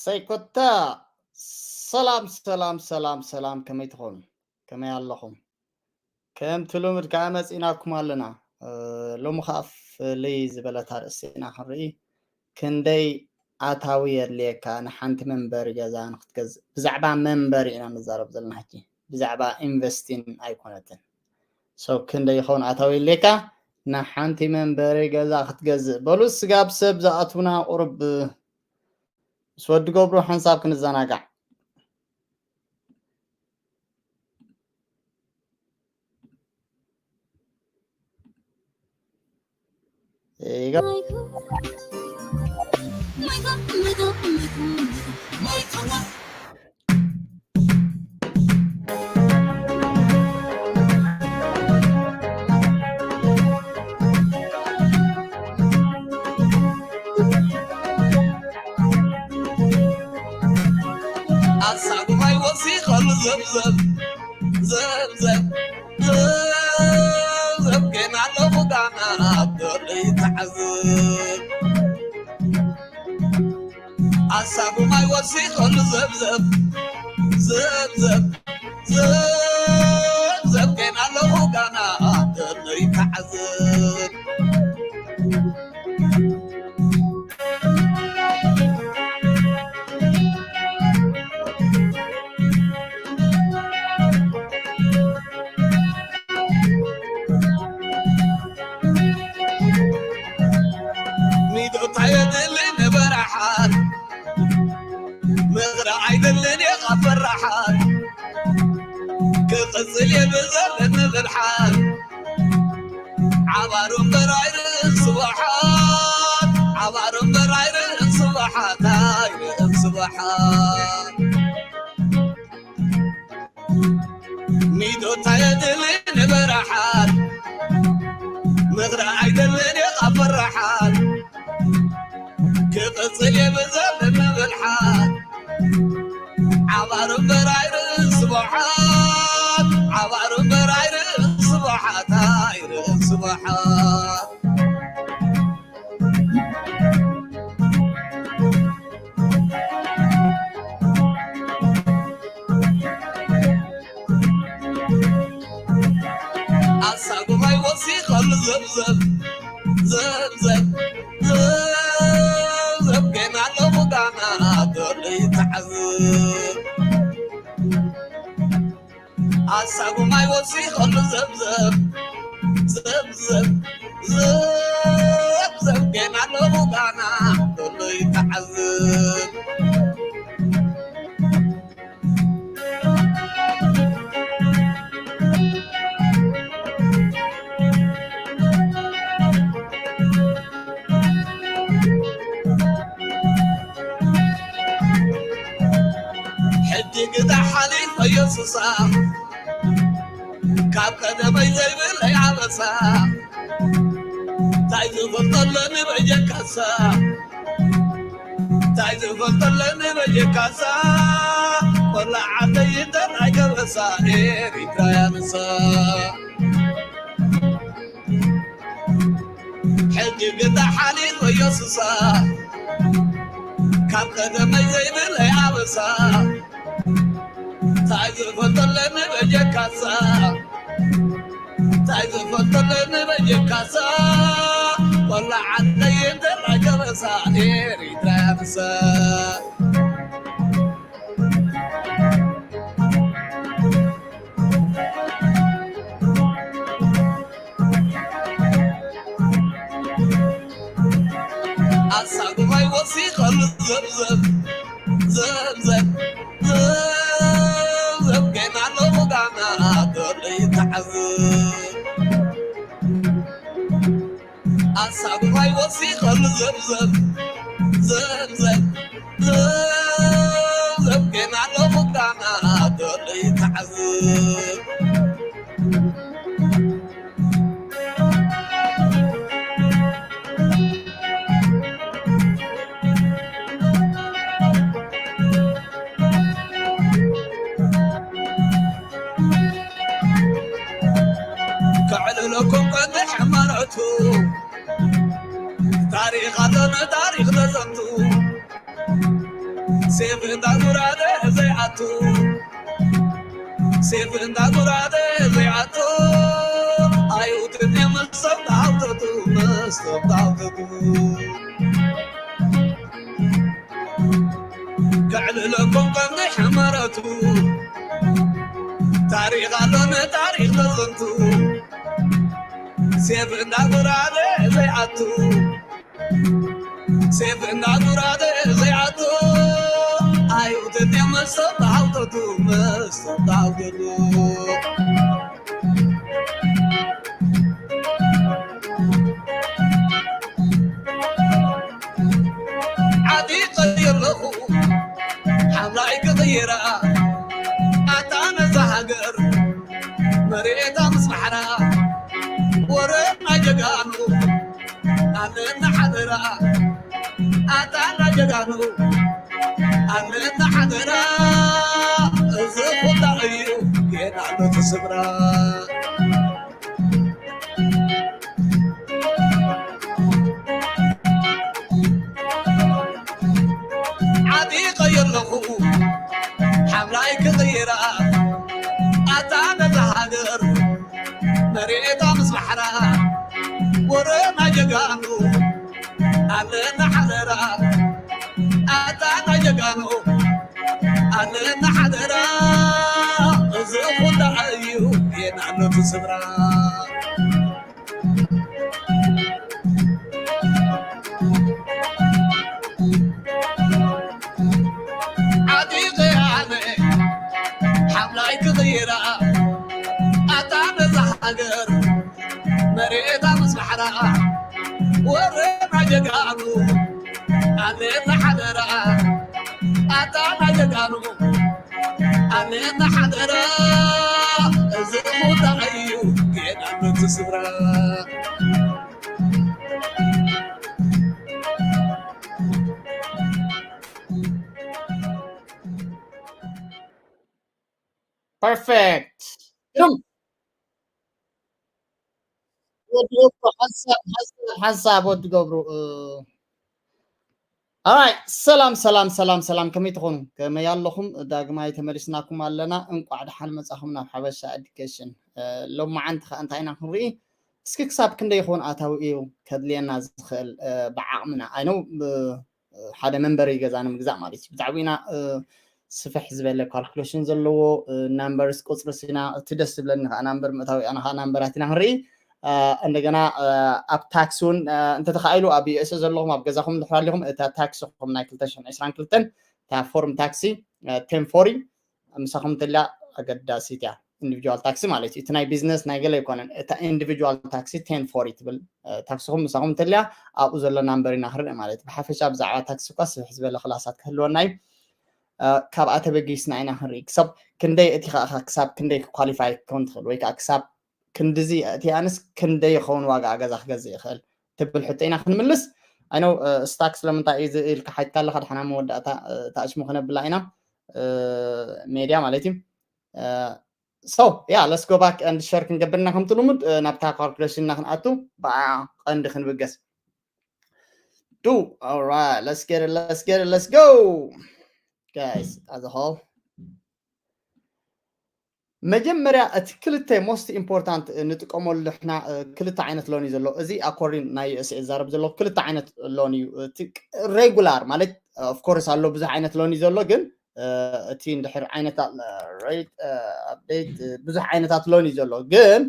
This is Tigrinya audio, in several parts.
ሰይኮታ። ሰላም ሰላም ሰላም ሰላም፣ ከመይ ትኾኑ? ከመይ ኣለኹም? ከምቲ ልሙድ ከኣ መጺእናኩም ኣለና። እ፣ ሎሚ ከኣ ፍልይ ዝበለት ኣርእስቲ ኢና ክንርኢ። ክንደይ ኣታዊ የድልየካ ንሓንቲ መንበሪ ገዛ ንክትገዝእ? ብዛዕባ መንበሪ ኢና ንዛረብ ዘለና ሕጂ፣ ብዛዕባ ኢንቨስቲን ኣይኮነትን። ሶ ክንደይ ይኸውን ኣታዊ የድልየካ ንሓንቲ መንበሪ ገዛ ክትገዝእ? በሉ ስጋብ ሰብ ዝኣትውና ቁሩብ ምስ ወዲ ገብሩ ሓንሳብ ክንዘናጋዕ። ኣሳጉማይ ወሲኸሉ ዘብዘብ ዘብዘብ ዘብዘብ ጌና ኣለኹ ጋና ኣብደለይ ተዓዝብ ኣሳጉማይ ወሲኸሉ ዘብዘብ ዘብዘብ ዘብዘብ ጌና ኣለኹ ጋና ኣብደለይ ተዓዝብ ሚዶታ የድሊ ንበራሓት ምቕራእ ኣይደልን እየ ካብ ፈራሓት ክቕጽል እየ ብዘለኒ ብልሓት ዓባሩ እምበር ኣይርእን ስቡሓት ዓባሩ እምበር ኣይርእን ስቡሓት ኣይርእን ስቡሓት ሚዶታ የድሊ ንበራሓት ምቕራእ ኣይደልን እየ ካብ ፈራሓት ክቕጽል እየ ብዘለኒ ብልሓት ዓባሩ እምበር ኣይርእን ስቡሓት ዓባሩ እምበር ኣይርእን ስቡሓት ኣይርእን ስቡሓት ኣሳጉማይ ወሲኸሉ ዘብዘብ ዘብዘብ ዘብዘብ ጌና ኣለኹ ጋና ዶለይ ተዓዝብ ኣሳጉማይ ወሲኸሉ ዘብዘብ ዘብዘብ ዘብዘብ ጌና ኣለኹ ጋና ዶለይ ተዓዝብ ሕጂ ግዳ ሓሊፈዮ ሱሳ ካብ ቀደመይ ዘይብለይ ኣበሳ ታይ ዝፈልጠለኒ በጀካሳ ታይ ዝፈልጠለኒ በጀካሳ ቆላዓተይ እንተናይ ከበሳ ኤሪትራያ ንሳ ሕጂ ግዳ ሓሊፈዮ ሱሳ ካብ ቀደመይ ዘይብለይ ኣበሳ ታይ ዝፈልጠለኒ በጀካሳ ታይ ዝፈልጠለኒ በጀካሳ ቆላዓተይ እንተናይ ከበሳ ኤሪትራያ ንሳ ኣሳጉማይ ወሲኸሉ ዘብዘብ ዘብዘብ ዘብዘብ ጌና ኣለኹ ጋና ዶለይ ተዓዝብ ኣሳጉማይ ወሲኸሉ ዘብዘብ ዘብዘብ ዘብዘብ ጌና ኣለኹ ጋና ዶለይ ተዓዝብ ከዕልለኩም ቀንሕ መርዕቱ ታሪኽ ኣለነ ታሪኽ ተዘንቱ ሴፍ እንዳ ጉራደ ዘይኣቱ፣ ሴፍ እንዳ ጉራደ ዘይኣቱ፣ ኣይውድን እዮም ሰብ ተሃውተቱ፣ ሰብ ተሃውተቱ። ከዕልለኩም ቀንዲ ሕመረቱ፣ ታሪኽ ኣሎ ንታሪኽ ተዘንቱ። ሴፍ እንዳ ጉራደ ዘይኣቱ፣ ሴፍ እንዳ ጉራደ ዘይኣቱ፣ ኣይውድን እዮም ሰብ ተሃውተቱ፣ ሰብ ተሃውተቱ። ዓጢቐ ኣለኹ ሓምላይ ክቕይራ፣ ኣታ ነዛ ሃገር መሬታ ምስ ባሕራ፣ ወረ ናይ ጀጋኑ ኣለና ሓደራ፣ ኣታ ናይ ጀጋኑ ኣለና ሓደራ፣ እዚ ኩላ እዩ ጌና ኣሎ ትስብራ። ዓጢቐ ኣለኹ ሓምላይ ክቕይራ፣ ኣታ ነዛ ሃገር መሬታ ምስ ባሕራ፣ ወረ ናይ ጀጋኑ ኣለና ሓደራ፣ ኣታ ናይ ጀጋኑ ኣለና ሓደራ፣ እዚ ኩላ እዩ ጌና ኣሎ ትስብራ። ዓጢቐ ኣነ ሓምላይ ክቕይራ፣ ኣታ ነዛ ሃገር መሬታ ምስ ባሕራ፣ ወረ ናይ ጀጋኑ ኣለና ሓደራ፣ ኣታ ናይ ጀጋኑ ኣለና ሓደራ፣ እዚ ቦታ እዩ ጌና ኣሎ ትስብራ። ፐርፌክት። ግሩም። ወዲ ገብሩ ሓንሳብ፣ ሓንሳብ፣ ሓንሳብ ወዲ ገብሩ፣ እ፣ ኣራይ፣ ሰላም፣ ሰላም፣ ሰላም፣ ሰላም፣ ከመይ ትኾኑ? ከመይ ኣለኹም? ዳግማይ ተመሊስናኩም ኣለና። እንቋዕ ደሓን መጻኹም ናብ ሓበሻ ኤዱኬሽን። እ፣ ሎማዓንቲ ኸኣ እንታይ ኢና ክንርኢ? እስኪ ክሳብ ክንደይ ይኸውን ኣታዊ እዩ ከድልየና ዝኽእል፣ እ፣ ብዓቕምና? ኣይ ኖው፣ እ፣ ሓደ መንበሪ ገዛ ንምግዛእ ማለት እዩ። ብጣዕሚ ኢና፣ እ፣ ስፍሕ ዝበለ ካልኩሌሽን ዘለዎ፣ እ፣ ናምበርስ፣ ቁጽርስ ኢና፣ እቲ ደስ ዝብለኒ ኸኣ ናምበር ምእታዊ፣ ኣነ ኸኣ ናምበራት ኢና ክንርኢ። እ፣ እንደገና፣ እ፣ ኣብ ታክስ እውን፣ እ፣ እንተተኻኢሉ ኣብ ዩ ኤስ ኤ ዘለኹም ኣብ ገዛኹም እንድሕር ኣሊኹም እታ ታክስኹም ናይ ክልተ ሽሕን ዕስራን ክልተን እታ ፎርም ታክሲ፣ እ፣ ቴን ፎሪ ምሳኹም እንተልያ ኣገዳሲት እያ። ኢንዲቪጁዋል ታክሲ ማለት እዩ። እቲ ናይ ቢዝነስ ናይ ገለ ኣይኮነን። እታ ኢንዲቪጁዋል ታክሲ ቴን ፎሪ ትብል፣ እ፣ ታክስኹም ምሳኹም እንተልያ ኣብኡ ዘሎ ናምበር ኢና ክንርኢ ማለት እዩ። ብሓፈሻ ብዛዕባ ታክሲ እኳ ስፍሕ ዝበለ ክላሳት ክህልወና እዩ። እ፣ ካብኣ ተበጊስና ኢና ክንርኢ። ክሳብ ክንደይ እቲ ኸኣ ክሳብ ክንደይ ክኳሊፋይ ክኸውን ትኽእል ወይ ከኣ ክሳብ ክንድዚ እቲ ኣነስ ክንደይ ይኸውን ዋጋ ገዛ ክገዝእ ይኽእል ትብል ሕቶ ኢና ክንምልስ። ኣይ ኖው፣ እ፣ ስታክ ስለምንታይ እዩ ዝኢልካ ሓይትካ ኣለኻ ድሓና መወዳእታ፣ እ፣ ታእሽሙ ክነብላ ኢና። እ፣ ሜድያ ማለት እዩ። እ፣ so yeah, let's go back and share ክንገብር ኢና ከምቲ ልሙድ፣ እ፣ ናብታ ካልኩሌሽን እና ክንኣቱ ብኣ ቀንዲ ክንብገስ። Do, all right, let's get it, let's get it, let's go. Guys, as a whole. መጀመርያ እቲ ክልተ most important ንጥቀመሉ ንሕና፣ እ፣ ክልተ ዓይነት ሎን እዩ ዘሎ። እዚ ኣኮርዲን ናይ ዩ ኤስ ኤ ዛረብ ዘሎ ክልተ ዓይነት ሎን እዩ። እቲ ቅ-፣ ሬጉላር ማለት of course ኣሎ ብዙሕ ዓይነት ሎን እዩ ዘሎ፣ ግን፣ እ፣ እቲ እንድሕር ዓይነታት፣ እ፣ ሬት፣ እ፣ ኣፕዴት፣ እ፣ ብዙሕ ዓይነታት ሎን እዩ ዘሎ። ግን፣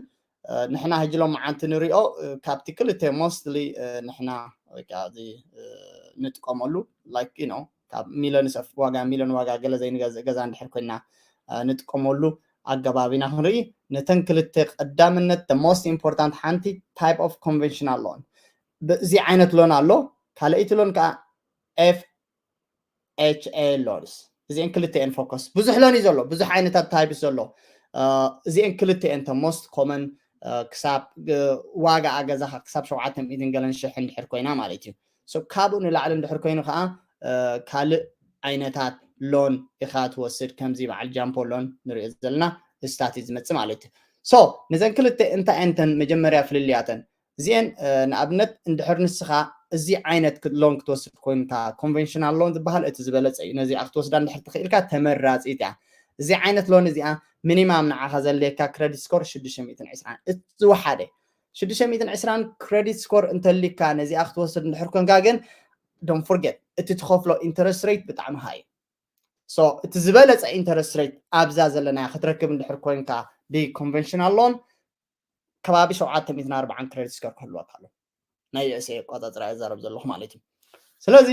እ፣ ንሕና ሕጂ ሎማዓንቲ ንሪኦ፣ እ፣ ካብቲ ክልተ ሞስትሊ፣ እ፣ ንሕና ወይ ከዓ እዚ፣ እ፣ ንጥቀመሉ like you know ካብ ሚሊዮንስ ኦፍ ዋጋ ሚሊዮን ዋጋ ገለ ዘይንገዝእ ገዛ እንድሕር ኮይና፣ እ፣ ንጥቀመሉ ኣገባብ ኢና ክንርኢ። ነተን ክልተ ቀዳምነት the most important ሓንቲ type of conventional loan እዚ ዓይነት ሎን ኣሎ። ካልኣይቲ ሎን ከዓ ኤፍ ኤች ኤ ሎንስ እዚአን ክልተኤን ፎከስ ብዙሕ ሎን እዩ ዘሎ፣ ብዙሕ ዓይነታት ታይፕስ ዘሎ። እ፣ እዚአን ክልተኤን the most common፣ እ፣ ክሳብ፣ እ፣ ዋጋ ኣገዛኻ ክሳብ ሸውዓተ ሚእትን ገለን ሽሕ እንድሕር ኮይና ማለት እዩ። So ካብኡ ንላዕሊ እንድሕር ኮይኑ ከዓ፣ እ፣ ካልእ ዓይነታት ሎን ኢኻ ትወስድ፣ ከምዚ በዓል ጃምፖ ሎን ንሪኦ ዘለና ስታት እዩ ዝመጽእ ማለት እዩ። So ነዘን ክልተ እንታይ እንተን መጀመርያ ፍልልያተን እዚአን፣ እ፣ ንኣብነት እንድሕር ንስኻ እዚ ዓይነት ሎን ክትወስድ ኮይንካ፣ ኮንቨንሽናል ሎን ዝበሃል እቲ ዝበለፀ እዩ። ነዚኣ ክትወስዳ እንድሕር ትኽእልካ ተመራፂት እያ። እዚ ዓይነት ሎን እዚኣ ሚኒማም ንዓኻ ዘድልየካ ክረዲት ስኮር ሽዱሽተ ሚእትን ዕስራን፣ እቲ ዝወሓደ ሽዱሽተ ሚእትን ዕስራን ክረዲት ስኮር እንተሊካ ነዚኣ ክትወስድ እንድሕር ኮንካ ግን don't forget እቲ ትኸፍሎ ኢንተረስት ሬት ብጣዕሚ ሃይ። So እቲ ዝበለፀ ኢንተረስት ሬት ኣብዛ ዘለናያ ክትረክብ እንድሕር ኮይንካ ብኮንቨንሽናል ሎን ከባቢ ሸውዓተ ሚእትን ኣርባዓን ክረዲት ስኮር ክህልወካ ኣሎ። ናይ ዩኤስኤ ኣቆፃፅራ ይዛረብ ዘለኹ ማለት እዩ። ስለዚ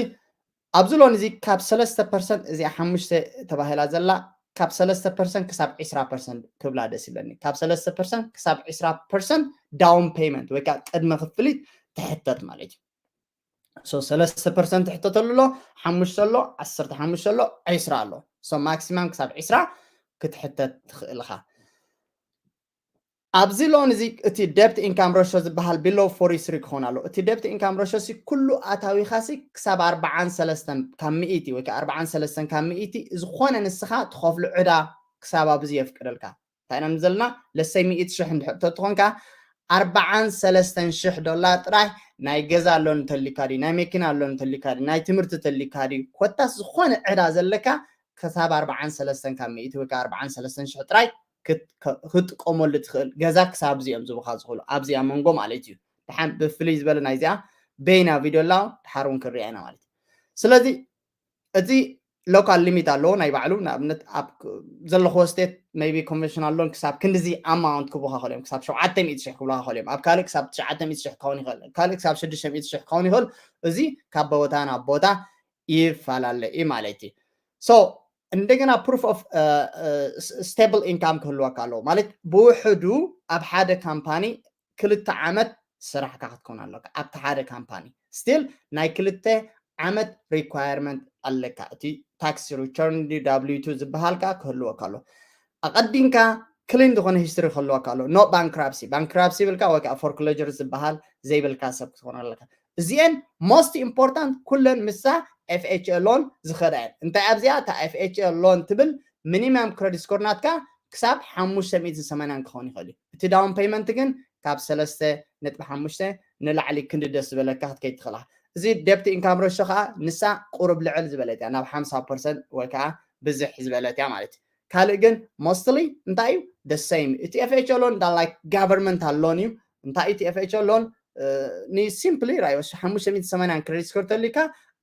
ኣብዚ ሎን እዚ ካብ ሰለስተ ፐርሰንት እዚኣ ሓሙሽተ ተባሂላ ዘላ ካብ ሰለስተ ፐርሰንት ክሳብ ዕስራ ፐርሰንት ክብላ ደስ ይብለኒ። ካብ ሰለስተ ፐርሰንት ክሳብ ዕስራ ፐርሰንት ዳውን ፔይመንት ወይ ከዓ ቅድመ ክፍሊት ትሕተት ማለት እዩ። So ሰለስተ ፐርሰንት ትሕተተሉ ኣሎ፣ ሓሙሽተ ኣሎ፣ ዓሰርተ ሓሙሽተ ኣሎ፣ ዕስራ ኣሎ። So ማክሲማም ክሳብ ዕስራ ክትሕተት ትኽእል ኢኻ። ኣብዚ ሎን እዚ እቲ ደብት ኢንካም ሬሾ ዝበሃል ቢሎ ፎርቲ ስሪ ክኾን ኣሎ። እቲ ደብት ኢንካም ሬሾ ሲ ኩሉ ኣታዊኻ ሲ ክሳብ ኣርባዓን ሰለስተን ካብ ሚእቲ ወይ ከዓ ኣርባዓን ሰለስተን ካብ ሚእቲ ዝኾነ ንስኻ ትኸፍሉ ዕዳ ክሳብ ኣብዚ የፍቅደልካ። እንታይ ኢና ንብል ዘለና? ለሰይ ሚእቲ ሽሕ እንድሕር ተትኾንካ ኣርባዓን ሰለስተን ሽሕ ዶላር ጥራይ ናይ ገዛ ሎን እንተሊካ ድዩ፣ ናይ መኪና ሎን እንተሊካ ድዩ፣ ናይ ትምህርቲ እንተሊካ ድዩ፣ ኮታስ ዝኾነ ዕዳ ዘለካ ክሳብ ኣርባዓን ሰለስተን ካብ ሚእቲ ወይ ከዓ ኣርባዓን ሰለስተን ሽሕ ጥራይ ክት- ከ- ክትጥቀመሉ ትኽእል ገዛ ክሳብ ኣብዚ እዮም ዝቡኻ ዝኽእሉ ኣብዚኣ መንጎ ማለት እዩ። ድሓን ብፍልይ ዝበለ ናይዚኣ በይና ቪድዮ ኣላ ድሓር እውን ክንሪኣ ኢና ማለት እዩ። ስለዚ እቲ ሎካል ሊሚት ኣለዎ ናይ ባዕሉ። ንኣብነት ኣብ ዘለኽዎ ስቴት maybe ኮንቨንሽናል ሎን ክሳብ ክንድዚ ኣማውንት ክቡኻ ይኽእል እዮም፣ ክሳብ ሸውዓተ ሚእቲ ሽሕ ክብሉኻ ይኽእል እዮም። ኣብ ካልእ ክሳብ ትሽዓተ ሚእቲ ሽሕ ክኸውን ይኽእል፣ ካልእ ክሳብ ሽዱሽተ ሚእቲ ሽሕ ክኸውን ይኽእል። እዚ ካብ ቦታ ናብ ቦታ ይፈላለ እዩ ማለት እዩ። So እንደገና ፕሩፍ ኦፍ ስቴብል ኢንካም ክህልወካ ኣለዎ ማለት ብውሕዱ ኣብ ሓደ ካምፓኒ ክልተ ዓመት ስራሕካ ክትከውን ኣለካ ኣብቲ ሓደ ካምፓኒ። ስቲል ናይ ክልተ ዓመት ሪኳየርመንት ኣለካ። እቲ ታክስ ሪተርን ዳብሊው ቱ ዝበሃል ከዓ ክህልወካ ኣሎ። ኣቐዲምካ ክሊን ዝኾነ ሂስትሪ ክህልወካ ኣሎ። ኖ ባንክራፕሲ፣ ባንክራፕሲ ይብልካ ወይ ከዓ ፎርክሎጀር ዝበሃል ዘይብልካ ሰብ ክትኾን ኣለካ። እዚአን ሞስት ኢምፖርታንት ኩለን ምሳ ኤፍኤችኤ ሎን ዝኸዳ እየን። እንታይ ኣብዚኣ እታ ኤፍኤችኤ ሎን ትብል ሚኒማም ክረዲት ስኮር ናትካ ክሳብ ሓሙሽተ ሚእትን ሰማንያን ክኸውን ይኽእል እዩ። እቲ ዳውን ፔይመንት ግን ካብ ሰለስተ ነጥቢ ሓሙሽተ ንላዕሊ ክንዲ ደስ ዝበለካ ክትከይድ ትኽእላ። እዚ ደብት ኢንካም ሬሾ ከዓ ንሳ ቁሩብ ልዕል ዝበለት እያ፣ ናብ ሓምሳ ፐርሰንት ወይ ከዓ ብዝሕ ዝበለት እያ ማለት እዩ። ካልእ ግን ሞስትሊ እንታይ እዩ ደሰይም። እቲ ኤፍኤችኤ ሎን ዳ ላይክ ጋቨርንመንታል ሎን እዩ። እንታይ እቲ ኤፍኤችኤ ሎን ንሲምፕሊ ራዮ ሓሙሽተ ሚእቲ ሰማንያን ክሬዲት ስኮር ተሊካ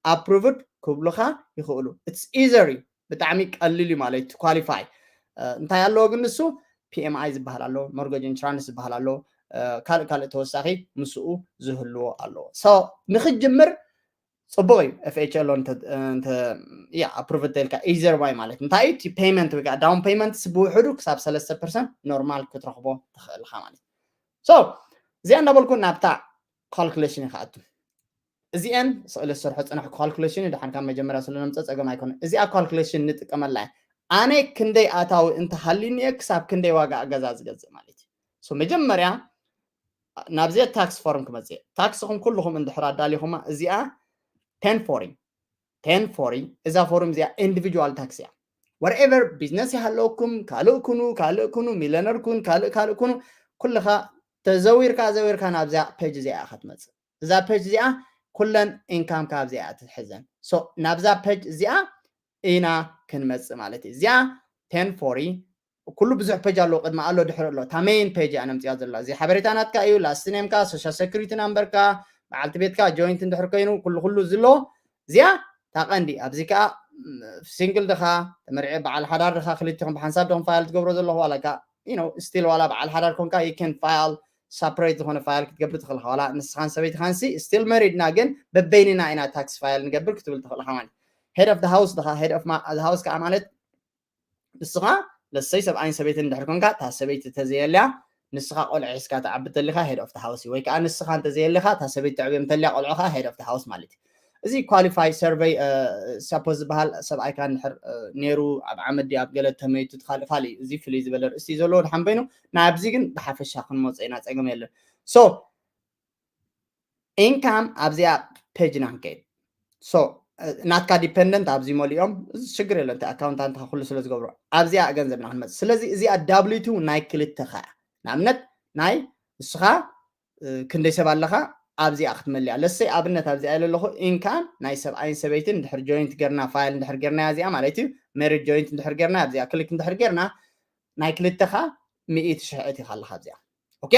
ኣፕሩቭድ ክብሉኻ ይኽእሉ። ኢትስ ኢዘሪ ብጣዕሚ ቀሊል እዩ ማለት እዩ ኳሊፋይ። እንታይ ኣለዎ ግን ንሱ ፒኤምኣይ ዝበሃል ኣሎ፣ ሞርጌጅ ኢንሹራንስ ዝበሃል ኣሎ፣ ካልእ ካልእ ተወሳኺ ምስኡ ዝህልዎ ኣለዎ። So ንክጅምር ፅቡቅ እዩ። ኤፍኤችኤል ያ ኣፕሩቭ ተልካ ኢዘር ዋይ ማለት እንታይ እቲ ፔይመንት ወይ ከዓ ዳውን ፔይመንት ብውሕዱ ክሳብ ሰለስተ ፐርሰንት ኖርማል ክትረኽቦ ትኽእልካ ማለት። So እዚኣ እንዳበልኩ ናብታ ካልኩሌሽን ይክኣቱ። እዚአን ስእለ ዝሰርሖ ፅናሕ ካልኩሌሽን ድሓን ካብ መጀመርያ ስለ ነምፀ ፀገም ኣይኮነ። እዚኣ ካልኩሌሽን ንጥቀመላ እያ። ኣነ ክንደይ ኣታዊ እንተሃሊኒ እየ ክሳብ ክንደይ ዋጋ ገዛ ዝገዝእ ማለት እዩ። So መጀመርያ ናብዚኣ ታክስ ፎርም ክመፅእ እየ። ታክስኹም ኩልኹም እንድሕር ኣዳሊኹማ እዚኣ ቴን ፎሪ ቴን ፎሪ እዛ ፎርም እዚኣ ኢንዲቪጁዋል ታክስ እያ። ወርኤቨር ቢዝነስ ይሃለወኩም ካልእ ኩኑ ካልእ ኩኑ ሚለነር ኩን ካልእ ካልእ ኩኑ ኩልኻ ተዘዊርካ ዘዊርካ ናብዚኣ ፔጅ እዚኣ ኢኻ ትመፅእ። እዛ ፔጅ እዚኣ ኩለን ኢንካም ካብዚኣ ትሕዘን። So ናብዛ ፔጅ እዚኣ ኢና ክንመፅእ ማለት እዩ። እዚኣ ቴን ፎሪ ኩሉ ብዙሕ ፔጅ ኣለዎ፣ ቅድሚ ኣሎ ድሕሪ ኣሎ። እታ ሜይን ፔጅ እያ ነምፅያ ዘላ። እዚ ሓበሬታ ናትካ እዩ፣ ላስት ኔምካ፣ ሶሻል ሴኩሪቲ ናምበርካ፣ በዓልቲ ቤትካ ጆይንት እንድሕር ኮይኑ ኩሉ ኩሉ ዝሎ እዚኣ እታ ቀንዲ። ኣብዚ ከዓ ሲንግል ድኻ ተመሪዐ በዓል ሓዳር ድኻ ክልቲኹም ብሓንሳብ ዶም ፋይል ትገብሮ ዘለኹ ዋላ ካ ስቲል ዋላ በዓል ሓዳር ኮንካ you can file ሰፕሬት ዝኾነ ፋይል ክትገብር ትኽእል ኢኻ። ዋላ ንስኻን ሰበይትኻን ሲ ስቲል መሪድና ግን በበይንና ኢና ታክስ ፋይል ንገብር ክትብል ትኽእል ኢኻ ማለት። ሄድ ኦፍ ሃውስ ድኻ ሄድ ኦፍ ሃውስ ከዓ ማለት ንስኻ ለሰይ ሰብኣይን ሰበይትን እንድሕር ኮንካ እታ ሰበይቲ ተዘየልያ ንስኻ ቆልዑ ሒዝካ ትዓቢ እንተሊኻ ሄድ ኦፍ ሃውስ ወይ ከዓ ንስኻ እንተዘየልኻ እታ ሰበይቲ ተዕብዮም እንተልያ ቆልዑ ከዓ ሄድ ኦፍ ሃውስ ማለት እዩ። እዚ ኳሊፋይ ሰርቨይ ሰፖዝ ዝበሃል ሰብኣይካ እንድሕር ነይሩ ኣብ ዓመት ድዩ ኣብ ገለ ተመይቱ ካልእ ካልእ እዩ። እዚ ፍልይ ዝበለ ርእሲ እዩ ዘለዎ ድሓን በይኑ ናብዚ ግን ብሓፈሻ ክንመፆ ኢና ፀገም የለን። So ኢንካም ኣብዚኣ ፔጅና ክንከይድ። So ናትካ ዲፐንደንት ኣብዚ መሊኦም እዚ ሽግር የለን። ኣካውንታንትካ ኩሉ ስለ ዝገብሮ ኣብዚኣ ገንዘብና ክንመፅእ። ስለዚ እዚኣ ዳብሊው ቱ ናይ ክልተኻ እያ። ንኣብነት ናይ ንስኻ ክንደይ ሰብ ኣለኻ ኣብዚኣ ክትመልያ ለሰይ ኣብነት ኣብዚኣ ኢለ ኣለኹ። ኢንካም ናይ ሰብኣይን ሰበይትን እንድሕር ጆይንት ጌርና ፋይል እንድሕር ጌርና እዚኣ ማለት እዩ። ሜሪድ ጆይንት እንድሕር ጌርና ኣብዚኣ ክሊክ እንድሕር ጌርና ናይ ክልተኻ ሚእቲ ሽሕ እቲኻ ኣለኻ ኣብዚኣ። ኦኬ፣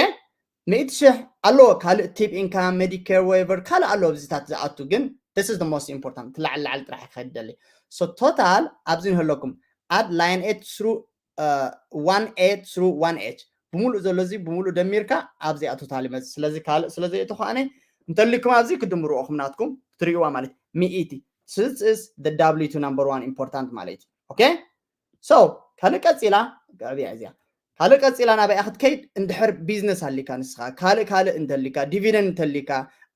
ሚእቲ ሽሕ ኣለዎ። ካልእ ቲፕ ኢንካም፣ ሜዲኬር ዌቨር፣ ካልእ ኣለዎ ኣብዚታት ዝኣቱ፣ ግን this is the most important። ላዕሊ ላዕሊ ጥራሕ ክኸይድ ደሊ። So ቶታል ኣብዚ ንህለኩም ኣድ ላይን ኤት ስሩ ዋን ኤት ስሩ ዋን ኤች ብምሉእ ዘሎ እዚ ብምሉእ ደሚርካ ኣብዚኣ ቶታል ይመፅእ። ስለዚ ካልእ ስለ ዘየእተኹ ኣነ እንተሊኩም ኣብዚ ክድምሩ ኢኹም ናትኩም ክትርእይዋ ማለት ሚእቲ ስስ the W two number one important ማለት እዩ። ኦኬ፣ so ካልእ ቀፂላ ኣብያ እዚኣ ካልእ ቀፂላ ናበይ ክትከይድ እንድሕር ቢዝነስ ኣሊካ ንስኻ ካልእ ካልእ እንተሊካ ዲቪደንድ እንተሊካ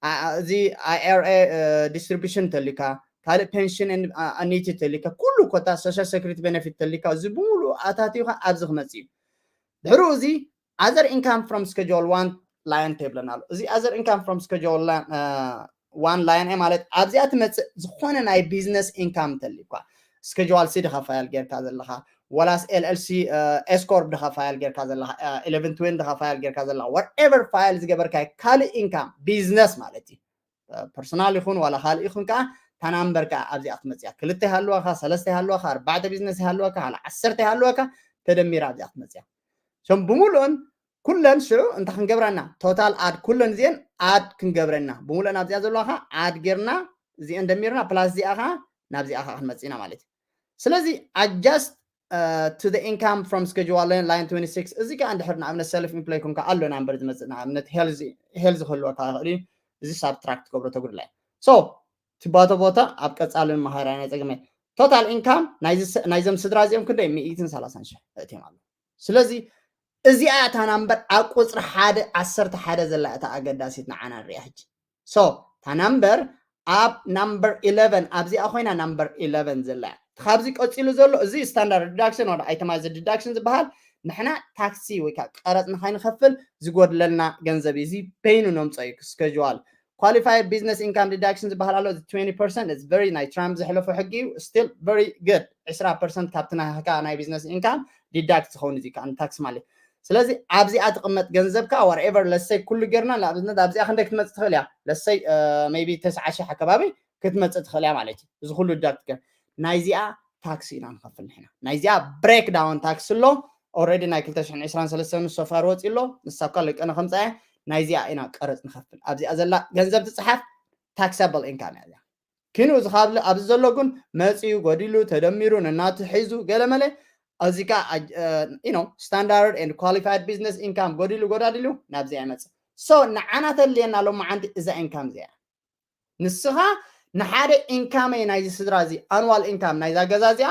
አ- አ- እዚ I R A distribution እንተሊካ ካልእ ፔንሽን ኣኒቲ እንተሊካ ኩሉ ኮታ ሶሻል ሴኩሪቲ ቤነፊት እንተሊካ እዚ ብምሉ ኣታቲኻ ኣብዚ ክመፅእ እዩ። ድሕሩ እዚ other income from schedule one line ቴብለና ኣሎ። እዚ other income from schedule one line ማለት ኣብዚኣ ትመፅእ ዝኾነ ናይ ቢዝነስ ኢንካም እንተሊኳ ስኬጁዋል ሲ ድኻ ፋይል ጌርካ ዘለኻ ወላስ ኤል ኤል ሲ ኤስ ኮርፕ ድኻ ፋይል ጌርካ ዘለኻ ኢለቨን ትዌን ድኻ ፋይል ጌርካ ዘለኻ whatever ፋይል ዝገበርካ ካልእ ኢንካም ቢዝነስ ማለት እዩ። ፐርሶናል ይኹን ዋላ ካልእ ይኹን ከዓ ታናምበር ከዓ ኣብዚኣ ክትመፅያ ክልተ ይሃለዋካ ሰለስተ ይሃለዋካ ኣርባዕተ ቢዝነስ ይሃለዋካ ላ ዓሰርተ ይሃለዋካ ተደሚራ ኣብዚኣ ክትመፅያ ሶም ብምሉእን ኩለን ሽዑ እንታይ ክንገብረና ቶታል ኣድ ኩለን እዚአን ኣድ ክንገብረና ብምሉእን ኣብዚኣ ዘለዋ ከዓ ኣድ ጌርና እዚአን ደሚርና ፕላስ እዚኣ ከዓ ናብዚኣ ከዓ ክንመፅእና ማለት እዩ። ስለዚ adjust to the income from schedule line twenty six እዚ ከዓ እንድሕር ንኣብነት ሰልፍ ኢምፕሎይ ኮንካ ኣሎ ናምበር ዝመፅእ ንኣብነት ሄልዝ ክህልወካ ይኽእል እዩ። እዚ ሳብትራክት ትገብሮ ተጉድላይ ሶ ትባቶ ቦታ ኣብ ቀፃሊ መሃራ ናይ ፀግመ ቶታል ኢንካም ናይዞም ስድራ እዚኦም ክንደይ ሚእትን ሰላሳን ሽሕ እትዮም ኣሎ። ስለዚ እዚኣ እታ ናምበር ኣብ ቁፅሪ ሓደ ዓሰርተ ሓደ ዘላ እታ ኣገዳሲት ንዓና ንሪኣ ሕጂ ሶ እታ ናምበር ኣብ ናምበር ኢለቨን ኣብዚኣ ኮይና ናምበር ኢለቨን ዘላ እያ። ካብዚ ቀፂሉ ዘሎ እዚ ስታንዳርድ ዲዳክሽን ወደ ኣይተማይዘ ዲዳክሽን ዝበሃል ንሕና ታክሲ ወይ ከዓ ቀረፅ ንካይንኸፍል ዝጎድለልና ገንዘብ እዩ። እዚ በይኑ ነምፀ እዩ ስኬጁዋል ኳሊፋይድ ቢዝነስ ኢንካም ዲዳክሽን ዝበሃል ኣሎ። ትንቲ ፐርሰንት very ናይ ትራምፕ ዘሕለፎ ሕጊ እዩ። ስቲል very good ዕስራ ፐርሰንት ካብቲ ናካ ናይ ቢዝነስ ኢንካም ዲዳክት ዝኸውን እዚ ከዓ ታክስ ማለት ስለዚ ኣብዚኣ ትቕመጥ ገንዘብካ ዋርኤቨር ለሰይ ኩሉ ጌርና ንኣብነት ኣብዚኣ ክንደይ ክትመፅእ ትኽእል እያ ለሰይ ቢ ተስዓ ሽሕ ኣከባቢ ክትመፅእ ትኽእል እያ ማለት እዩ። እዚ ኩሉ ዲዳክት ገር ናይዚኣ ታክሲ ኢና ንኸፍል ንሕና ናይዚኣ ብሬክ ዳውን ታክስ ኣሎ። ኦረዲ ናይ ክልተ ሽሕን ዕስራን ሰለስተን ሶፋር ወፂ ኣሎ ንሳ እኳ ለቀነ ከምፃ እያ ናይዚኣ ኢና ቀረፅ ንኸፍል ኣብዚኣ ዘላ ገንዘብ ትፅሓፍ ታክሳብል ኢንካም እያ እዚኣ ኪኑ እዚ ካብ ኣብዚ ዘሎ ግን መፅዩ ጎዲሉ ተደሚሩ ነናቱ ሒዙ ገለመለ እዚ ካ ስታንዳርድ ን ኳሊፋይድ ቢዝነስ ኢንካም ጎዲሉ ጎዳዲሉ ናብዚ ኣይመፅእ ሶ ንዓና ተድልየና ሎማዓንቲ እዛ ኢንካም እዚኣ ንስኻ ንሓደ ኢንካመይ ናይዚ ስድራ እዚ ኣንዋል ኢንካም ናይዛ ገዛ እዚኣ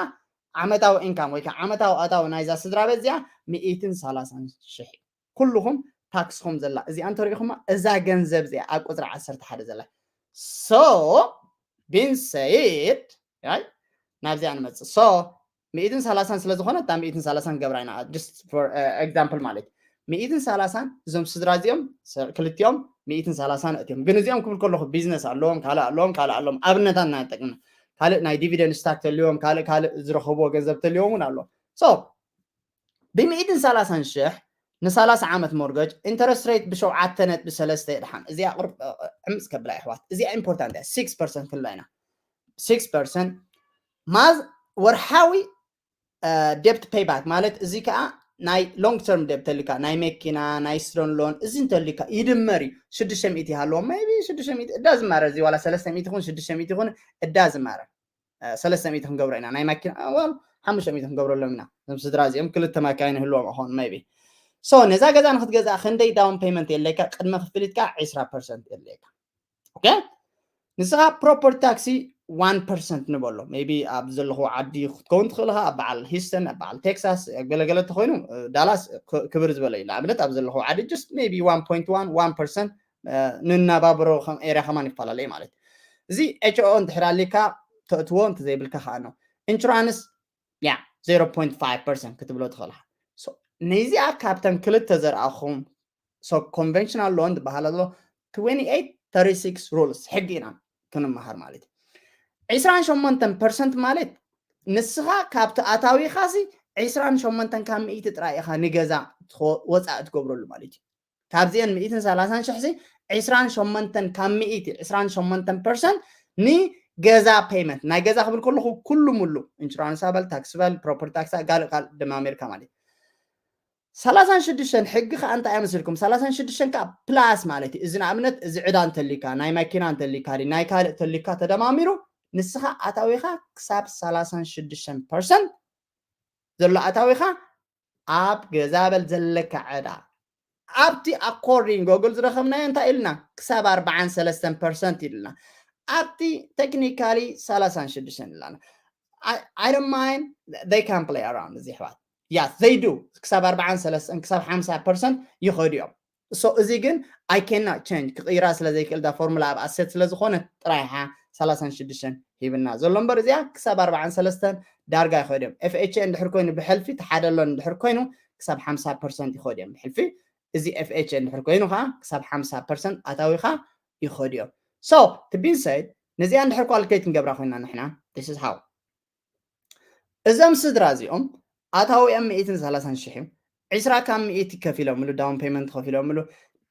ዓመታዊ ኢንካም ወይ ከዓ ዓመታዊ ኣታዊ ናይዛ ስድራ ቤት እዚኣ ሚእትን ሰላሳን ሽሕ እዩ። ኩልኹም ታክስኹም ዘላ እዚኣ እንተሪኢኹማ እዛ ገንዘብ እዚኣ ኣብ ቁፅሪ ዓሰርተ ሓደ ዘላ so being said ናብዚኣ ንመፅእ so ሚእትን ሰላሳን ስለ ዝኾነ እታ ሚእትን ሰላሳን ገብራ ኢና just for example ማለት ሚእትን ሰላሳን እዞም ስድራ እዚኦም ክልቲኦም ሚእትን ሰላሳን እትዮም ግን እዚኦም ክብል ከለኹ ቢዝነስ ኣለዎም ካልእ ኣለዎም ካልእ ኣለዎም ኣብነታት ኢና ንጠቅምና ካልእ ናይ ዲቪደንድ ስታክ ተልዎም ካልእ ካልእ ዝረኸብዎ ገንዘብ ተልዎም እውን ኣለዎም so ብሚእትን ሰላሳን ሽሕ ንሰላሳ ዓመት ሞርገጅ ኢንተረስት ሬት ብሸውዓተ ነጥቢ ሰለስተ የድሓን እዚኣ ቁርብ ዕምፅ ከብላ ኣሕዋት እዚኣ ኢምፖርታንት እያ ሲክስ ፐርሰንት ክንላ ኢና ሲክስ ፐርሰንት ማዝ ወርሓዊ ደብት ፔይባክ ማለት እዚ ከዓ ናይ ሎንግ ተርም ደብት ተልካ ናይ መኪና ናይ ስቶን ሎን እዚ እንተልካ ይድመር እዩ ሽዱሽተ ሚእቲ ይሃለዎ maybe ሽዱሽተ ሚእቲ እዳ ዝማረ እዚ ዋላ ሰለስተ ሚእቲ ይኹን ሽዱሽተ ሚእቲ ይኹን እዳ ዝማረ ሰለስተ ሚእቲ ክንገብሮ ኢና ናይ ማኪና well ሓሙሽተ ሚእቲ ክንገብረሎም ኢና እዞም ስድራ እዚኦም ክልተ ማካይን ይህልዎም ይኸውን maybe so ነዛ ገዛ ንክትገዝኣ ክንደይ ዳውን ፔይመንት የድልየካ ቅድመ ክፍሊት ከዓ ዕስራ ፐርሰንት የድልየካ okay ንስኻ ፕሮፐርቲ ታክሲ ዋን ፐርሰንት ንበሎ maybe ኣብ ዘለኹ ዓዲ ክትከውን ትኽእል ኢኻ ኣብ በዓል ሂስተን ኣብ በዓል ቴክሳስ ገለገለ ተኮይኑ ዳላስ ክብር ዝበለ እዩ ንኣብነት ኣብ ዘለኹ ዓዲ just maybe one point one one percent ንናባብሮ ኤርያ ከማን ይፈላለ ማለት እዚ ኤች ኦ እንድሕር ኣሊካ ተእትዎ እንተዘይብልካ ከዓ ነው ኢንሹራንስ ያ zero point five percent ክትብሎ ትኽእል ነዚኣ ካብተን ክልተ ዘርኣኹም so conventional loan ዝበሃል ኣሎ twenty eight thirty six rules ሕጊ ኢና ክንመሃር ማለት እዩ ዕስራን ሸሞንተን ፐርሰንት ማለት ንስኻ ካብቲ ኣታዊኻሲ ዕስራን ሸሞንተን ካብ ሚእቲ ጥራይ ኢኻ ንገዛ ወፃእ ትገብረሉ ማለት እዩ ካብዚአን ሚእትን ሰላሳን ሽሕሲ ዕስራን ሸሞንተን ካብ ሚእቲ ዕስራን ሸሞንተን ፐርሰንት ንገዛ ፔይመንት፣ ናይ ገዛ ክብል ከለኹ ኩሉ ሙሉ ኢንሹራንስ ኣበል፣ ታክስ በል፣ ፕሮፐርቲ ታክስ፣ ካልእ ካልእ ደማሚርካ ማለት እዩ። ሰላሳን ሽዱሽተን ሕጊ ከዓ እንታይ እያ መስልኩም? ሰላሳን ሽዱሽተን ከዓ ፕላስ ማለት እዩ። እዚ ንኣብነት እዚ ዕዳ እንተሊካ፣ ናይ መኪና እንተሊካ፣ ናይ ካልእ እንተሊካ ተደማሚሩ ንስኻ ኣታዊኻ ክሳብ ሰላሳን ሽዱሽተን ፐርሰንት ዘሎ ኣታዊኻ ኣብ ገዛ በል ዘለካ ዕዳ ኣብቲ ኣኮርዲንግ ጎግል ዝረኸብናዮ እንታይ ኢልና? ክሳብ ኣርባዓን ሰለስተን ፐርሰንት ኢልና። ኣብቲ ቴክኒካሊ ሰላሳን ሽዱሽተን ኢልና። I don't mind, they can play around እዚ ኣሕዋት። Yes, they do. ክሳብ ኣርባዓን ሰለስተን ክሳብ ሓምሳ ፐርሰንት ይኸዱ እዮም። So እዚ ግን I cannot change፣ ክቕይራ ስለ ዘይክእል እዛ ፎርሙላ ኣብ ኣሰት ስለ ዝኾነ ጥራይ ሓ ሰላሳን ሽዱሽተን ሂብና ዘሎ እምበር እዚኣ ክሳብ ኣርባዓን ሰለስተን ዳርጋ ይኸዱ እዮም። ኤፍ ኤች ኤ እንድሕር ኮይኑ ብሕልፊ ተሓደሎ እንድሕር ኮይኑ ክሳብ ሓምሳ ፐርሰንት ይኸዱ እዮም ብሕልፊ። እዚ ኤፍ ኤች ኤ እንድሕር ኮይኑ ከዓ ክሳብ ሓምሳ ፐርሰንት ኣታዊኻ ይኸዱ እዮም። So to be said፣ ነዚኣ እንድሕር ኳልኩሌት ክንገብራ ኮይና ንሕና this is how። እዞም ስድራ እዚኦም ኣታዊኦም ሚእትን ሰላሳን ሽሕ እዩ። ዕስራ ካብ ሚእቲ ከፊሎምሉ፣ ዳውን ፔመንት ከፊሎምሉ፣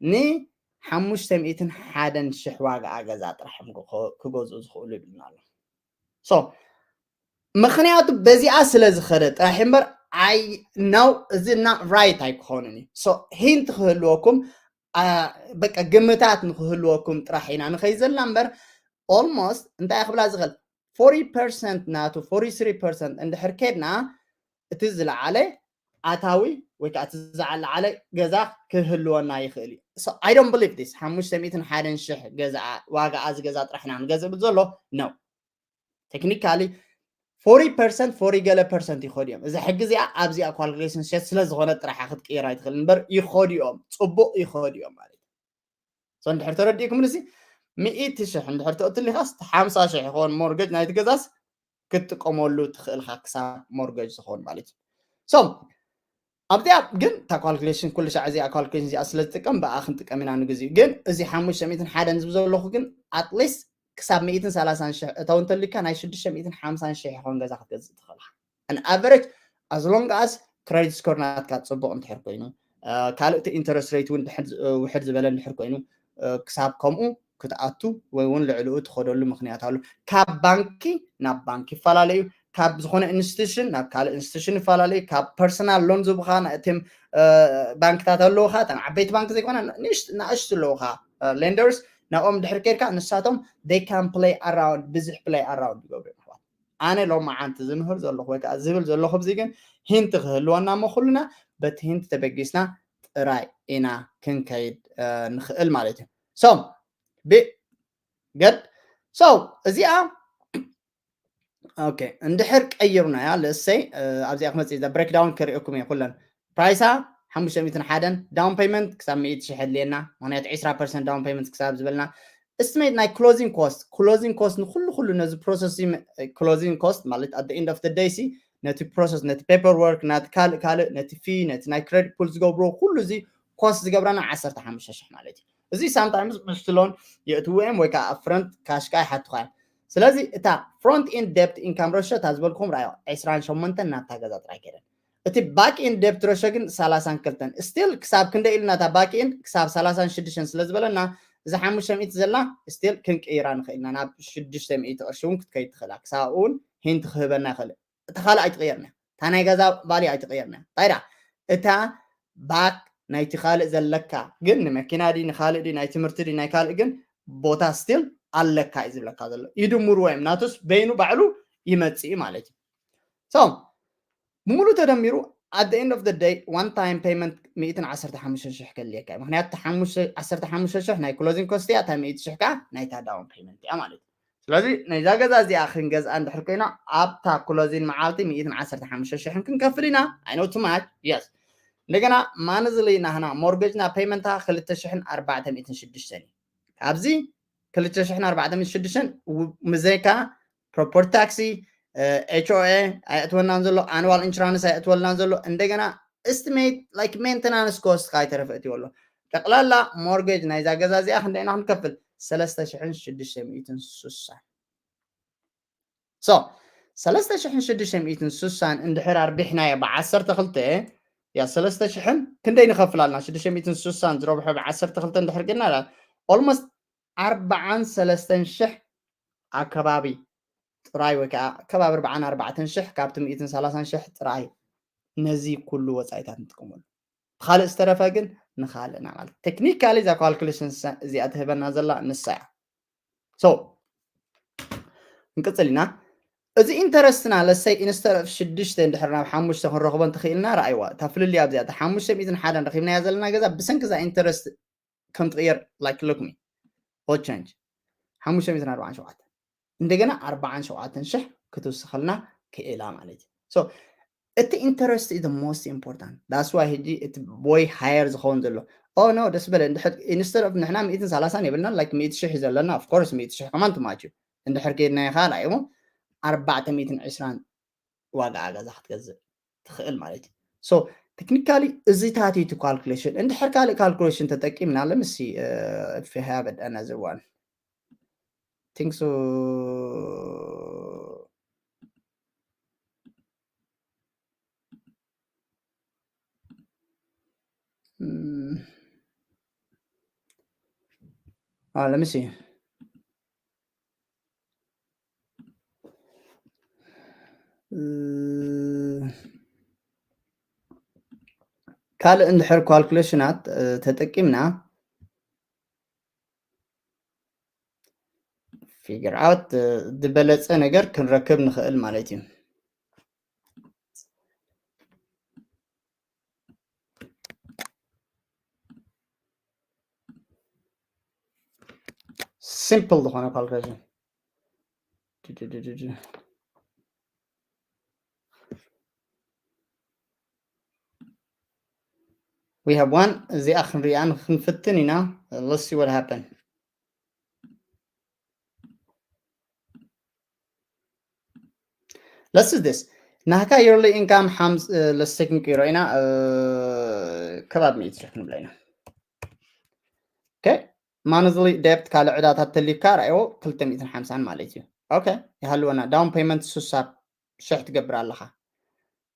ንሓሙሽተ ሚእትን ሓደን ሽሕ ዋጋ ገዛ ጥራሕ እዮም ክገ-፣ ክገዝኡ ዝኽእሉ ይብልና ኣሎ። So ምኽንያቱ በዚኣ ስለ ዝኸደ ጥራሕ እምበር፣ ኣይ ነው፣ እዚ እና ራይት ኣይክኾንን እዩ። So ሂንት ክህልወኩም፣ አ፣ በቃ ግምታት ንክህልወኩም ጥራሕ ኢና ንኸይድ ዘለና እምበር፣ ኦልሞስት እንታይ ክብላ ዝኽእል፣ ፎርቲ ፐርሰንት ናቱ ፎርቲ ስሪ ፐርሰንት እንድሕር ከድና፣ እቲ ዝለዓለ ኣታዊ ወይ ከዓ እቲ ዝለዓለ ገዛ ክህልወና ይኽእል እዩ። So I don't believe this። ሓሙሽተ ሚእትን ሓደን ሽሕ ገዛ፣ ዋጋ እዚ ገዛ ጥራሕ ኢና ንገዝእ ብል ዘሎ ነው። ቴክኒካሊ ፎርቲ ፐርሰንት፣ ፎርቲ ገለ ፐርሰንት ይኸዱ እዮም። እዚ ሕጊ እዚኣ ኣብዚኣ ኳልኩሌሽን ሸት ስለ ዝኾነ ጥራሓ ክትቅይር ኣይትኽእል እምበር ይኸዱ እዮም፣ ፅቡቕ ይኸዱ እዮም ማለት እዩ። So እንድሕር ተረዲእኩም ንሲ ሚእቲ ሽሕ እንድሕር ተእትሊኻስ ሓምሳ ሽሕ ይኸውን ሞርገጅ ናይቲ ገዛስ ክትጥቀመሉ ትኽእልካ ክሳብ ሞርገጅ ዝኸውን ማለት እዩ። So ኣብዚኣ ግን እታ ኳልኩሌሽን ኩሉ ሻዕ እዚኣ ኳልኩሌሽን እዚኣ ስለ ዝጥቀም ብኣ ክንጥቀም ኢና ንግዚኡ። ግን እዚ ሓሙሽተ ሚእትን ሓደን ዝብል ዘለኹ ግን ኣትሊስት ክሳብ ሚእትን ሰላሳን ሽሕ እታው እንተሊካ ናይ ሽዱሽተ ሚእትን ሓምሳን ሽሕ ይኸውን ገዛ ክትገዝእ ትኽእል ኢኻ። An average, as long as credit score ናትካ ጽቡቕ እንድሕር ኮይኑ፣ እ፣ ካልእ እቲ ኢንተረስት ሬት እውን ድሕር ዝ-፣ እ፣ ውሕድ ዝበለ እንድሕር ኮይኑ፣ እ፣ ክሳብ ከምኡ ክትኣቱ ወይ እውን ልዕሊኡ ትኸደሉ ምኽንያት ኣሎ። ካብ ባንኪ ናብ ባንኪ ይፈላለዩ፣ ካብ ዝኾነ ኢንስቲቱሽን ናብ ካልእ ኢንስቲቱሽን ይፈላለዩ፣ ካብ ፐርሰናል ሎን ዝቡኻ ናይ እቶም፣ እ፣ ባንክታት ኣለዉኻ፣ እተን ዓበይቲ ባንክ ዘይኮና ንእሽት-፣ ንኣሽቱ ኣለዉኻ፣ እ፣ ሌንደርስ፣ ናብኦም ድሕር ከይድካ ንሳቶም they can play around፣ ብዙሕ ፕሌይ ኣራውንድ ይገብሩ እዮም ኣሕዋት። ኣነ ሎማዓንቲ ዝምህር ዘለኹ ወይ ከዓ ዝብል ዘለኹ ኣብዚ ግን ሂንት ክህልወና እሞ ኩልና በቲ ሂንት ተበጊስና ጥራይ ኢና ክንከይድ፣ እ፣ ንኽእል ማለት እዩ። So ቢ-፣ ገድ። So እዚኣ ኦኬ፣ እንድሕር ቀይሩናያ፣ let's say፣ እ፣ ኣብዚኣ ክመጽእ እዛ ብሬክዳውን ከርእየኩም እየ ኩለን። ፕራይሳ ሓሙሽተ ሚእትን ሓደን፣ ዳውን ፔመንት ክሳብ ሚእቲ ሽሕ ኣድልየና፣ ምኽንያቱ ዕስራ ፐርሰንት ዳውን ፔመንት ክሳብ ዝበልና፣ ኤስቲሜት ናይ ክሎዚንግ ኮስት፣ ክሎዚንግ ኮስት ንኩሉ ኩሉ ነዚ ፕሮሰስ ክሎዚንግ ኮስት ማለት at the end of the day ሲ ነቲ ፕሮሰስ፣ ነቲ ፔፐር ወርክ፣ ነቲ ካልእ ካልእ፣ ነቲ ፊ፣ ነቲ ናይ ክሬዲት ፑል ዝገብርዎ ኩሉ እዚ ኮስት ዝገብረና ዓሰርተ ሓሙሽተ ሽሕ ማለት እዩ። እዚ ሳምታይምስ ምስቲ ሎን የእትዎ እዮም ወይ ከዓ ኣብ ፍረንት ካሽ ከዓ ይሓቱኻ እዮም። ስለዚ እታ ፍሮንት ኢንድ ደብት ኢንካም ሬሾ እታ ዝበልኩም ራዮ ዕስራን ሸሞንተን ናብታ ገዛ ጥራይ ከይደን። እቲ ባክ ኢንድ ደብት ሬሾ ግን ሰላሳን ክልተን። ስቲል ክሳብ ክንደይ ኢልና እታ ባክ ኢንድ ክሳብ ሰላሳን ሽዱሽተን ስለ ዝበለና እዛ ሓሙሽተ ሚእቲ ዘላ ስቲል ክንቅይራ ንኽእል ኢና። ናብ ሽዱሽተ ሚእቲ ቅርሺ እውን ክትከይድ ትኽእላ። ክሳብ እውን ሂንት ክህበና ይኽእል። እታ ካልእ ኣይትቕየርና። እታ ናይ ገዛ ቫልዩ ኣይትቕየርና። እንታይ ደኣ? እታ ባክ ናይቲ ካልእ ዘለካ ግን ንመኪና ድዩ፣ ንኻልእ ድዩ፣ ናይ ትምህርቲ ድዩ፣ ናይ ካልእ ግን ቦታ ስቲል ኣለካ እዩ ዝብለካ ዘሎ። ይድምርዎ እዮም። ናቱስ በይኑ ባዕሉ ይመጽእ እዩ ማለት እዩ። So ብምሉእ ተደሚሩ at the end of the day one time payment ሚእትን ዓሰርተ ሓሙሽተ ሽሕ ከድልየካ እዩ። ምኽንያቱ እታ ሓሙሽተ፣ ዓሰርተ ሓሙሽተ ሽሕ ናይ ክሎዚንግ ኮስት እያ፣ እታ ሚእቲ ሽሕ ከዓ ናይታ ዳውን ፔመንት እያ ማለት እዩ። ስለዚ ናይዛ ገዛ እዚኣ ክንገዝኣ እንድሕር ኮይና ኣብታ ክሎዚን መዓልቲ ሚእትን ዓሰርተ ሓሙሽተ ሽሕን ክንከፍል ኢና። I know too much, yes። እንደገና ማንዝሊ ናህና ሞርገጅና ፔመንታ ክልተ ሽሕን ኣርባዕተ ሚእትን ሽዱሽተን እዩ። ኣብዚ ክልተ ሽሕን ኣርባዕተ ሚእትን ሽዱሽተን ው-፣ ምዘይካ ፕሮፐርቲ ታክሲ፣ ኤች ኦ ኤ ኣየእትወልናን ዘሎ፣ ኣኑዋል ኢንሹራንስ ኣየእትወልናን ዘሎ፣ እንደገና ኤስቲሜት ላይክ ሜንተናንስ ኮስት ካይተረፈ እትዩ ኣሎ። ጠቕላላ ሞርጌጅ ናይዛ ገዛ እዚኣ ክንደይ ኢና ክንከፍል? ሰለስተ ሽሕን ሽዱሽተ ሚእትን ስሳን። So ሰለስተ ሽሕን ሽዱሽተ ሚእትን ስሳን እንድሕር ኣርቢሕናዮ ብዓሰርተ ክልተ፣ ያ ሰለስተ ሽሕን ክንደይ ንኸፍል ኣለና? ሽዱሽተ ሚእትን ስሳን ዝረብሖ ብዓሰርተ ክልተ እንድሕር ጌርና፣ almost ኣርባዓን ሰለስተን ሽሕ ኣከባቢ ጥራይ ወይ ከዓ ከባቢ ኣርባዓን ኣርባዕተን ሽሕ ካብቲ ሚእትን ሰላሳን ሽሕ ጥራይ ነዚ ኩሉ ወፃኢታት ንጥቀመሉ። ካልእ ዝተረፈ ግን ንኻልእና ማለት technically እዛ calculation እዚኣ ትህበና ዘላ ንሳ እያ። So ክንቅፅል ኢና። እዚ interest ና let's say instead of ሽዱሽተ እንድሕር ናብ ሓሙሽተ ክንረኽቦ እንተኽኢልና ረኣይዋ እታ ፍልልያ ኣብዚኣ እታ ሓሙሽተ ሚእትን ሓደን ረኺብናያ ዘለና ገዛ ብሰንኪ እዛ interest ከም ትቕየር like look me all change ሓሙሽተ ሚእትን ኣርባዓን ሸውዓተን እንደገና ኣርባዓን ሸውዓተን ሽሕ ክትውስኸልና ክእላ ማለት እዩ። So እቲ interest is the most important that's why ሕጂ እቲ way higher ዝኸውን ዘሎ oh no ደስ በለ instead of ንሕና ሚእትን ሰላሳን የብልና like ሚእቲ ሽሕ እዩ ዘለና of course ሚእቲ ሽሕ ከማን too much እዩ እንድሕር ከይድናዮ ከዓ ላይሞ ኣርባዕተ ሚእትን ዕስራን ዋጋ ገዛ ክትገዝእ ትኽእል ማለት እዩ። So technically እዚታት እዩ calculation እንድሕር ካልእ calculation ተጠቂምና let me see if we have another one think so mm. uh, let me see ካልእ እንድሕር calculation ኣት ተጠቂምና figure out ዝበለፀ ነገር ክንረክብ ንኽእል ማለት እዩ። Simple ዝኾነ calculation we have one እዚኣ ክንሪኣ ክንፍትን ኢና let's see what happen let's see this ናህካ yearly income ሓምስ let's say ክንቅይሮ ኢና ከባቢ ሚእቲ ሽሕ ክንብላ ኢና okay monthly debt ካልእ ዕዳታት ተሊካ ራእዎ ክልተ ሚእትን ሓምሳን ማለት እዩ okay ይሃልወና down payment ስሳ ሽሕ ትገብር ኣለኻ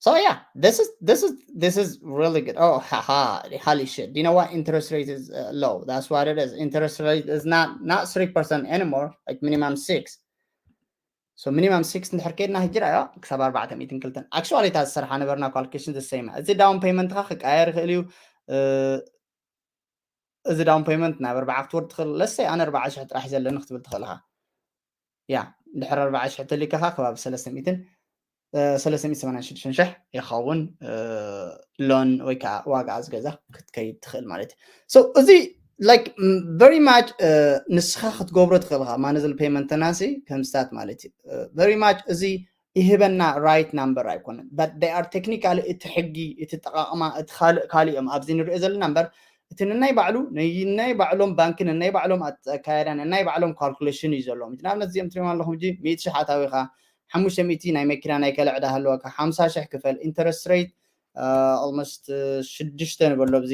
so yeah this is this is this is really good oh haha holy shit do you know what interest rate is uh, low that's what it is interest rate is not not three percent anymore like minimum six so minimum six እንድሕር ከድና ሕጂ ራዮ ክሳብ ኣርባዕተ ሚእትን ክልተን actually እታ ዝሰርሓ ነበርና calculation the same እዚ down payment ኻ ክቀየር ይኽእል እዩ እዚ down payment ናብ ኣርባዓ ክትወርድ ትኽእል let's say ኣነ ኣርባዓ ሽሕ ጥራሕ ዘለኒ ክትብል ትኽእል ኢኻ ያ እንድሕር ኣርባዓ ሽሕ ተሊካ ኻ ከባቢ ሰለስተ ሚእትን ሰለስተ ሚእትን ሰማንያን ሽዱሽተን ሽሕ ይኸውን loan ወይ ከዓ ዋጋ ዝገዛ ክትከይድ ትኽእል ማለት እዩ so እዚ like very much ንስኻ ክትገብሮ ትኽእል ኢኻ monthly payment ናሲ ከም stat ማለት እዩ very much እዚ ይህበና right number ኣይኮነን but they are technically እቲ ሕጊ እቲ ጠቃቅማ እቲ ካልእ ካልእ እዮም ኣብዚ ንሪኦ ዘለና እምበር እቲ ንናይ ባዕሉ ናይ ባዕሎም ባንኪ ንናይ ባዕሎም ኣካያዳ ንናይ ባዕሎም calculation እዩ ዘለዎም እቲ ንኣብነት እዚኦም ትሪኦም ኣለኹም ጂ ሚእቲ ሽሕ ኣታዊኻ ሓሙሽተ ሚእቲ ናይ መኪና ናይ ከለ ዕዳ ሃለወካ ሓምሳ ሽሕ ክፈል interest rate almost ሽዱሽተ ንበሎ ኣብዚ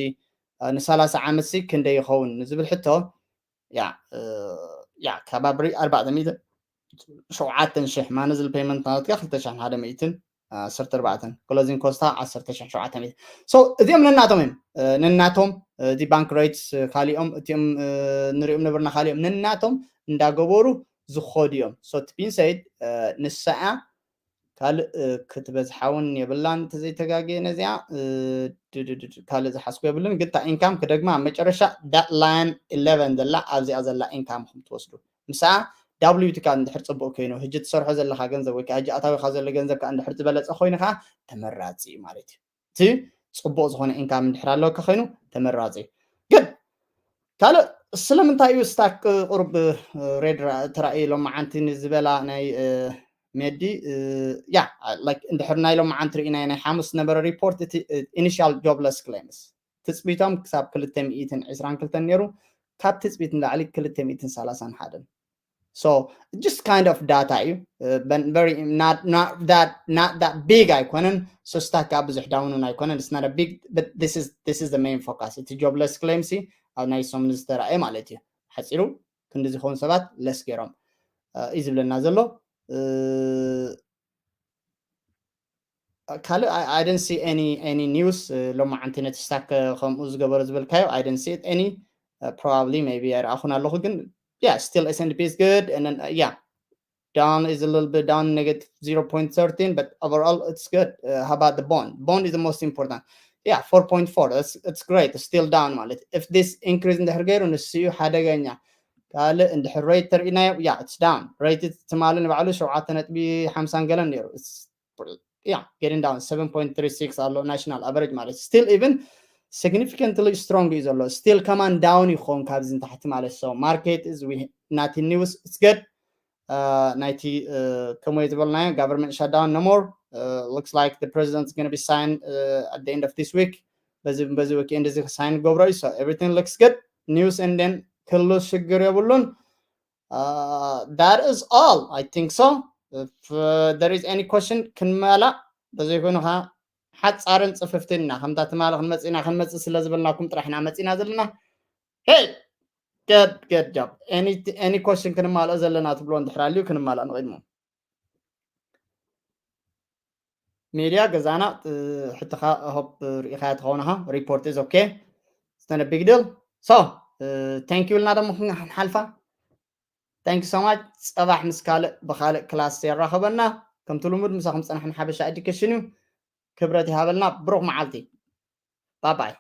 ንሰላሳ ዓመት ሲ ክንደይ ይኸውን ንዝብል ሕቶ ያ ያ ከባቢ ኣርባዕተ ሚእትን ሸውዓተን ሽሕ monthly payment ናትካ ክልተ ሽሕን ሓደ ሚእትን ዓሰርተ ኣርባዕተ closing cost ዓ ዓሰርተ ሽሕ ሸውዓተ ሚእቲ so እዚኦም ነናቶም እዮም ነናቶም እቲ bank rates ካሊኦም እቲኦም ንሪኦም ነበርና ካሊኦም ነናቶም እንዳገበሩ ዝኸዱ እዮም so to be said ንሳ ካልእ ክትበዝሓ እውን የብላን እንተዘይተጋግየ ነዚኣ ካልእ ዝሓዝኩ የብልን ግታ income ክደግማ ኣብ መጨረሻ that line eleven ዘላ ኣብዚኣ ዘላ income ኹም ትወስዱ ምስኣ ዳብሊዩ ቲ ካ እንድሕር ፅቡቅ ኮይኑ ህጂ ትሰርሖ ዘለካ ገንዘብ ወይ ከዓ ህጂ ኣታዊካ ዘሎ ገንዘብ ከዓ እንድሕር ዝበለፀ ኮይኑ ከዓ ተመራፂ እዩ ማለት እዩ እቲ ፅቡቅ ዝኮነ income እንድሕር ኣለካ ኮይኑ ተመራፂ እዩ ግን ካልእ ስለምንታይ እዩ stock ቁሩብ red ተራእዩ ሎማዓንቲ ንዝበላ ናይ ሜዲ ያ like እንድሕር ናይ ሎማዓንቲ ርኢናዮ ናይ ሓሙስ ዝነበረ report እቲ initial jobless claims ትፅቢቶም ክሳብ ክልተ ሚእትን ዕስራን ክልተን ነይሩ ካብ ትፅቢት ንላዕሊ ክልተ ሚእትን ሰላሳን ሓደን so just kind of data እዩ but very not not that not that big ኣይኮነን so stock ካ ብዙሕ down ን ኣይኮነን it's not a big but this is this is the main focus እቲ jobless claims ኣብ ናይ ሰሙን ዝተረኣየ ማለት እዩ ሓፂሩ ክንዲ ዝኸውን ሰባት less ገይሮም እዩ ዝብለና ዘሎ ካልእ I didn't see any any news ሎማዓንቲ ነቲ stock ከምኡ ዝገበሩ ዝበልካዮ I didn't see any Probably, maybe ኣይረኣኹን ኣለኹ፣ ግን yeah, still S and P is good, and then uh, yeah, down is a little bit down, negative zero point thirteen, but overall it's good. Uh, how about the bond? Bond is the most important. Yeah, four point four, that's, it's great, it's still down ማለት. If this increase እንድሕር ገይሩ ንሱ እዩ ሓደገኛ። ካልእ እንድሕር rate ተርኢናዮ, yeah, it's down. Rate ትማሊ ንባዕሉ ሸውዓተ ነጥቢ ሓምሳን ገለን ነይሩ። Yeah, getting down, seven point three six ኣሎ national average ማለት። Still even significantly strong እዩ ዘሎ። Still ከማን down ይኸውን ካብዚ ንታሕቲ ማለት። So market is, we, ናቲ news, it's good. Uh, ናይቲ uh, ከምኡ ዝበልናዮ government shutdown no more. Uh, looks like the president is going to be signed uh, at the end of this week. በዚ በዚ weekend እዚ ክሳይን ገብሮ እዩ። So everything looks good. News and then ክሉ ሽግር የብሉን። Uh, that is all, I think so. If uh, there is any question ክንመላ፣ በዘይኮይኑ ከዓ ሓፃርን ፅፍፍትን ኢና። ከምታ ትማሊ ክንመፅእ ኢና፣ ክንመፅእ ስለ ዝበልናኩም ጥራሕ ኢና መፂና ዘለና። Hey, good, good job. Any, any question ክንማልኦ ዘለና ትብሎ እንድሕር ኣልዩ ክንማልኦ ንቕድሞ። ሚድያ ገዛና ሕትኻ ሆፕ ርኢኻያ ትኸውን ኢኻ። Report is okay. It's not a big deal. So thank you ኢልና ደሞ ክንሓልፋ። Thank you so much. ፀባሕ ምስ ካልእ ብኻልእ ክላስ የራኸበና። ከምቲ ልሙድ ምሳኹም ፀናሕና ሓበሻ ኤዱኬሽን እዩ። ክብረት ይሃበልና። ብሩኽ መዓልቲ። Bye bye.